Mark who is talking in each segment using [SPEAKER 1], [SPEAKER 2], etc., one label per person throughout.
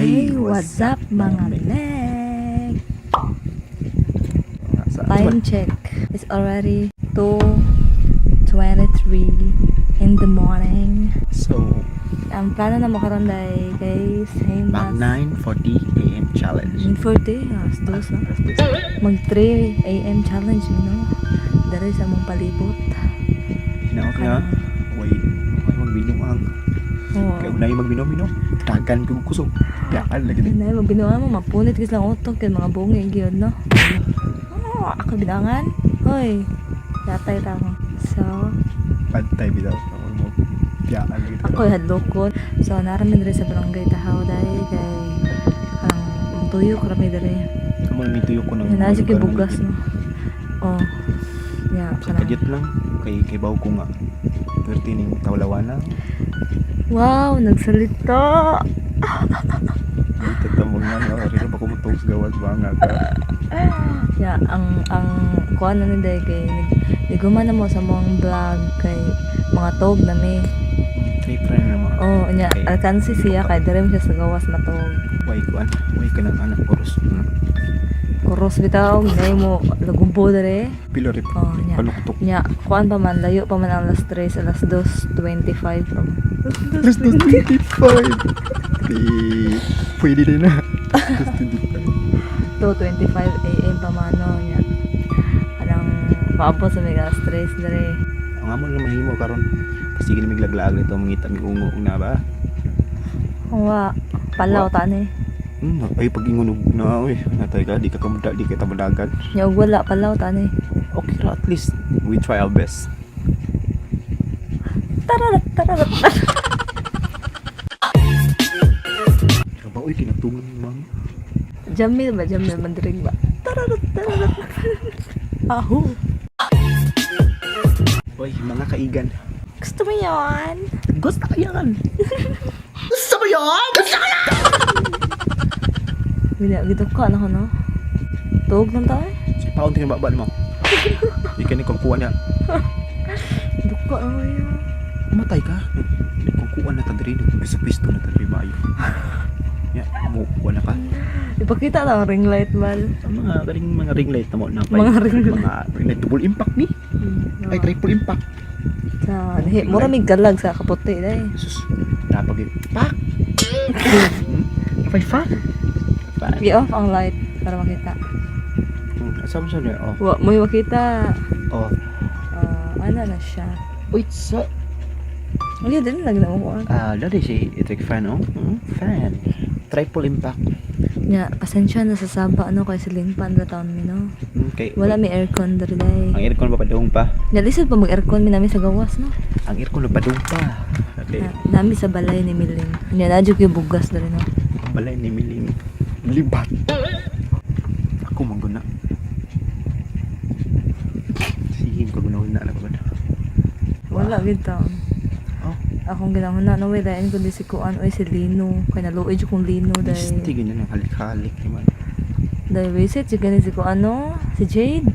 [SPEAKER 1] Hey, what's up, mga leg? Time check. It's already 2:23 in the morning.
[SPEAKER 2] So,
[SPEAKER 1] ang plano na mo karon day guys, hey,
[SPEAKER 2] mag
[SPEAKER 1] mas
[SPEAKER 2] 9:40 a.m. challenge.
[SPEAKER 1] 40, alas dos, no? Mag 3 a.m. challenge, you know? Dere sa mong palibot.
[SPEAKER 2] Hinaot nga, way, way magbinuang.
[SPEAKER 1] Oo.
[SPEAKER 2] Kaya unay magbinom-binom. Dagan ko kusog. Dagan lagi din.
[SPEAKER 1] Nay, magbinuang mo, mapunit gis lang utok kay mga bungi gyud, no? Oh, ako binangan. Hoy, yatay ta ako. So,
[SPEAKER 2] Pantay bitaw. Ako mo. Dagan lagi.
[SPEAKER 1] Ako hadlokon. So, naramin diri sa barangay Tahaw dai kay ang tuyo krami diri.
[SPEAKER 2] Amo lang tuyo ko ng
[SPEAKER 1] Naa kay bugas, no. Oh. Ya,
[SPEAKER 2] Sa
[SPEAKER 1] kanang.
[SPEAKER 2] kadyot lang kay kay baw ko nga. Swerte ning tawlawana.
[SPEAKER 1] Wow, nagsalita.
[SPEAKER 2] Dito tambang nga no, rin ba kumutog sa gawas ba nga ka.
[SPEAKER 1] Ya, ang kuan na ni dai kay niguman na mo sa mong vlog kay mga tog na mi.
[SPEAKER 2] Trip ra na mga.
[SPEAKER 1] Oh, nya
[SPEAKER 2] Okay.
[SPEAKER 1] alkansi siya kay diri mo siya sa gawas matog.
[SPEAKER 2] Way kuan, way ka ng anak oras.
[SPEAKER 1] Kuros bitaw, nay mo lagumbo diri.
[SPEAKER 2] Pila rip.
[SPEAKER 1] Oh, nya.
[SPEAKER 2] Paluktok.
[SPEAKER 1] Nya, kuan pa man layo pa man ang alas 3, alas 2:25 pa.
[SPEAKER 2] Alas 2:25. Di, pwede din na. Alas 25.
[SPEAKER 1] 2:25 a.m. pa man no nya. Anang paabot sa may alas 3 diri.
[SPEAKER 2] Ang amo lang mahimo karon. Pasigil mig laglag nito mangita mig ungo na ba.
[SPEAKER 1] Wa palaw
[SPEAKER 2] Wa.
[SPEAKER 1] ta ni.
[SPEAKER 2] Ay pag ingunog na oy, natay ka di ka kamuda di ka tamudagan.
[SPEAKER 1] Nya og wala palaw ta ni.
[SPEAKER 2] Okay ra, at least we try our best.
[SPEAKER 1] Tararat tararat.
[SPEAKER 2] Ka ba oy kinatungan ni mama.
[SPEAKER 1] Jamil ba Jamil mandirig ba? Tararat tararat. Aho.
[SPEAKER 2] Oy, mga kaigan.
[SPEAKER 1] Gusto mo yon?
[SPEAKER 2] Gusto ko yan. Gusto mo yan? Gusto ko yan!
[SPEAKER 1] Wala, gito ka na ko, no? Tuog lang tayo.
[SPEAKER 2] Si paunti nga baba mo. Di ka ni kukuha niya.
[SPEAKER 1] Duka na mo yun.
[SPEAKER 2] Matay ka. Kukuha na ta diri, pisto-pisto na ta diri maayo. Ya, mo kuha na ka.
[SPEAKER 1] Ipakita lang ang ring light, mal.
[SPEAKER 2] Ang mga galing mga ring light na mo na
[SPEAKER 1] Mga ring light.
[SPEAKER 2] Mga ring light double impact ni. Ay, triple impact.
[SPEAKER 1] Sa, nahi, mura may galag sa kaputi, day.
[SPEAKER 2] Jesus, napag pak. Napay fan. Fan.
[SPEAKER 1] I-off ang light para makita.
[SPEAKER 2] Asa mo siya niya? Oh.
[SPEAKER 1] Wa mo makita.
[SPEAKER 2] Oh.
[SPEAKER 1] Ah, ano na siya?
[SPEAKER 2] Wait, sa
[SPEAKER 1] Ay, din lang na mo.
[SPEAKER 2] Ah, dali si electric fan, oh. Fan. Triple impact.
[SPEAKER 1] Nya, pasensya na sa saba ano kay siling pan ra taon mi no.
[SPEAKER 2] Okay.
[SPEAKER 1] Wala may aircon diri day.
[SPEAKER 2] Ang aircon pa padung pa.
[SPEAKER 1] Nya lisod pa mag-aircon mi nami sa gawas no.
[SPEAKER 2] Ang aircon pa padung pa. Dali.
[SPEAKER 1] Na, nami sa balay ni Miling. Nya na jud kay bugas diri no.
[SPEAKER 2] Balay ni Miling. Libat. Ako mangguna. Sige, ko gunahon na ko.
[SPEAKER 1] Wala gid taon.
[SPEAKER 2] Oh.
[SPEAKER 1] Akong ginahuna no way dayon kundi si Kuan oy si Lino kay naluoy jud kong Lino day.
[SPEAKER 2] Gusto ganyan ang halik-halik naman.
[SPEAKER 1] Day visit jud gani si Kuan no, si Jade.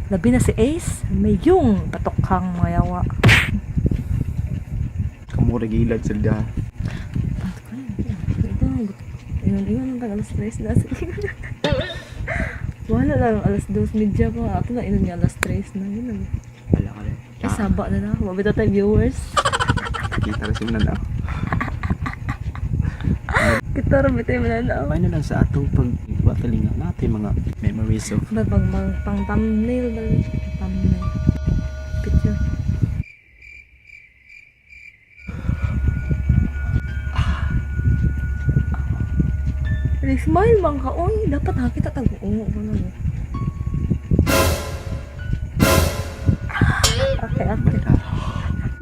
[SPEAKER 1] Labi na si Ace, may yung patokhang mga yawa.
[SPEAKER 2] Kamura gilad sa da.
[SPEAKER 1] Ito, ingon ingon pa alas 3 na. Wala lang alas 2:30 pa. Ato na ingon nga alas 3 na yun. Lang.
[SPEAKER 2] Wala ka rin.
[SPEAKER 1] Ay, saba na na. Mabita tayo viewers.
[SPEAKER 2] Kita rin si Mananaw.
[SPEAKER 1] Kita rin ba tayo mananaw?
[SPEAKER 2] May na lang sa atong pag patalinga natin mga memories of
[SPEAKER 1] Ba, pang, pang, pang thumbnail ba? Thumbnail. Picture. Like, smile man ka. Uy, dapat nakita tag oo ko na. Okay.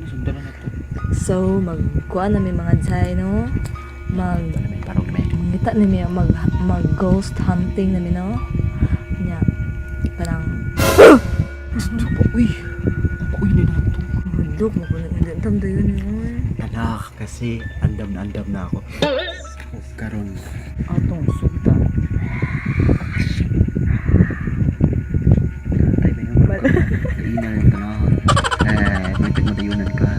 [SPEAKER 2] Sundan na to.
[SPEAKER 1] So, magkuha na may mga dzay, no? Mag,
[SPEAKER 2] Ano may parang may
[SPEAKER 1] mangita na may mag ghost hunting na mi, no? Nya, parang,
[SPEAKER 2] Uy! Uy, ni na to.
[SPEAKER 1] Hundok mo ko na tam dayon yun.
[SPEAKER 2] Anak, kasi andam na ako. Karon
[SPEAKER 1] Atong sugda.
[SPEAKER 2] Ay, may mga Kainan lang ka na. Eh, may pagmatayunan ka.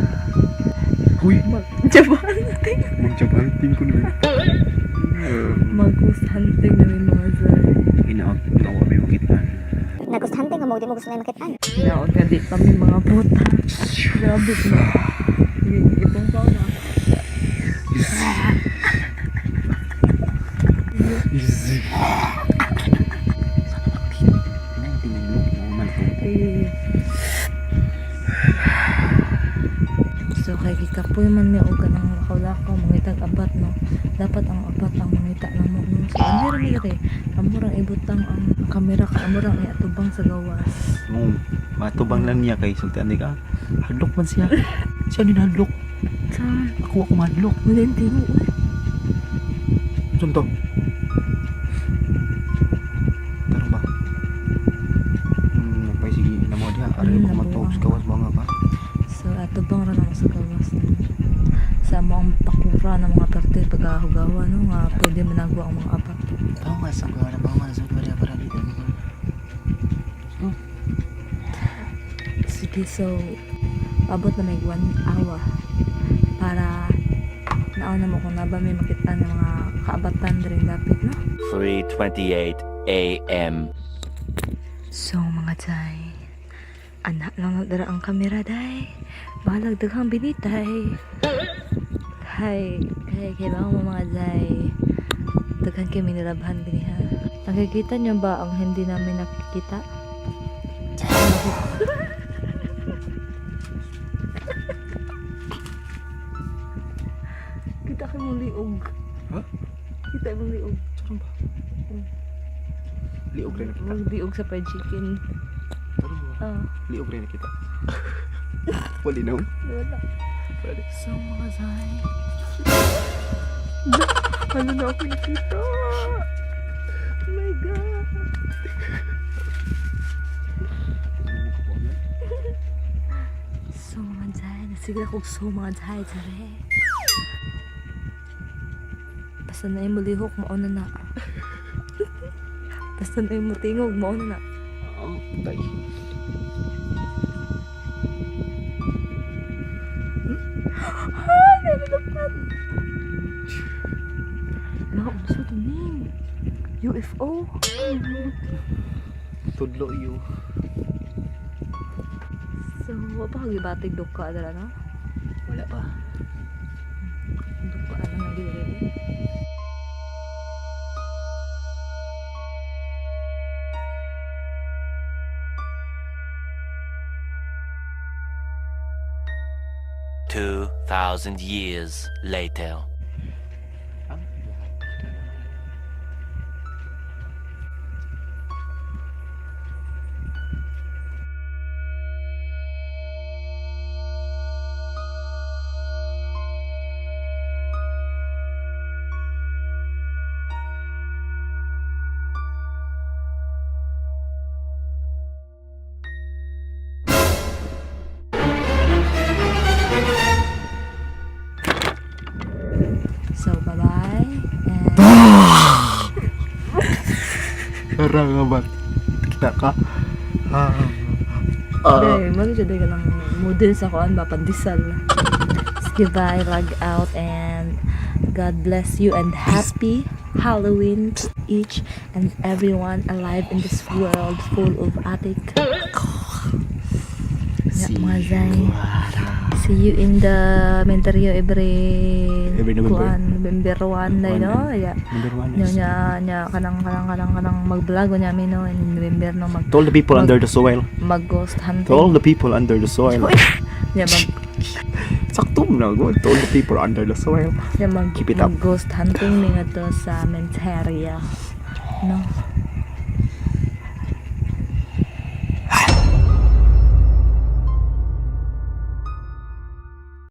[SPEAKER 2] Huy!
[SPEAKER 1] Mag jabanting.
[SPEAKER 2] Magjabanting ko na.
[SPEAKER 1] Ghost hunting na may mga sir.
[SPEAKER 2] Hinaot, nawa may makitaan.
[SPEAKER 3] Nag-ghost hunting mo, di mo gusto na makitaan.
[SPEAKER 1] Hinaot nga di pa may mga puta. Grabe na. Itong pa na.
[SPEAKER 2] Easy. Tingnan mo, man to.
[SPEAKER 1] Eh. So kay gikapoy man mi og kanang lakaw-lakaw mangitag abat, no. Dapat ang abat ang mangita namo, no. So ano ra mi diri? Amo rang ibutang ang kamera ka, amo rang iatubang sa gawas.
[SPEAKER 2] Mo, matubang lang niya kay sultan ka. Hadlok man siya. Siya ni hadlok.
[SPEAKER 1] Sa
[SPEAKER 2] Ako ako mahadlok.
[SPEAKER 1] wala yung timo. Uy.
[SPEAKER 2] Saan to? Tarong ba? Napay sige na mo diha. Aray ko matog sa gawas ba nga ba?
[SPEAKER 1] So atubang ra namo sa gawas, no. Sa amo ang pakura ng mga parte pagkahugawa, no, nga pwede managwa ang mga abat.
[SPEAKER 2] Bangas ang gawa bangas ang gawa para dito.
[SPEAKER 1] Sige, so abot na may 1 hour para naon na mo kung na ba may makita ng mga kaabatan diri dapit, no?
[SPEAKER 4] 3:28 a.m.
[SPEAKER 1] So mga day, anak lang nagdara ang kamera day. Bahalag daghang binitay. Hay, kay kay ba mo mga day. Daghan kay minilabhan dinhi ha. Nakikita niyo ba ang hindi namin nakikita? Kita kay mong liog.
[SPEAKER 2] Ha?
[SPEAKER 1] Kita mong liog.
[SPEAKER 2] Tarong ba? Liog rin nakita.
[SPEAKER 1] Mong liog sa fried chicken.
[SPEAKER 2] Tarong ba?
[SPEAKER 1] Ah.
[SPEAKER 2] Liog rin nakita. Wali no?
[SPEAKER 1] Wala.
[SPEAKER 2] Wala.
[SPEAKER 1] So mga zay. Ano na ako nakita? Oh my God. So mga zay. Nasigla kong so mga zay. Tsare. Basta na yung mulihok, mauna na. Basta na yung mutingog, mauna na.
[SPEAKER 2] Oh, tay.
[SPEAKER 1] Ay, nalilupad! Naunsa to ning? UFO?
[SPEAKER 2] Tudlo iyo.
[SPEAKER 1] So, wa pa kagibatig duka dala, no?
[SPEAKER 2] Wala pa.
[SPEAKER 1] Duka na man diri.
[SPEAKER 4] 2,000 years later.
[SPEAKER 2] Ang
[SPEAKER 1] So, bye-bye. And
[SPEAKER 2] Tara nga ba? Kita ka? Ah. Ah.
[SPEAKER 1] Day, mag jud ka lang model sa kuan ba pandesal. Sige, bye, log out and God bless you and happy Halloween to each and everyone alive in this world full of attic. Nga, mga zay. See you in the Menterio every
[SPEAKER 2] Every November.
[SPEAKER 1] Kuan, November 1 day, no? Yeah.
[SPEAKER 2] Number one
[SPEAKER 1] Nya
[SPEAKER 2] is
[SPEAKER 1] nya nya kanang mag-vlog nya mi, no, in November, no, mag
[SPEAKER 2] To all the people under the soil.
[SPEAKER 1] mag ghost hunting.
[SPEAKER 2] To all the people under the soil.
[SPEAKER 1] Uy! Nya mag
[SPEAKER 2] Sakto mo na. Go. To all the people under the soil.
[SPEAKER 1] nya mag
[SPEAKER 2] Keep it up.
[SPEAKER 1] mag ghost hunting mi ngadto sa Menteria. No.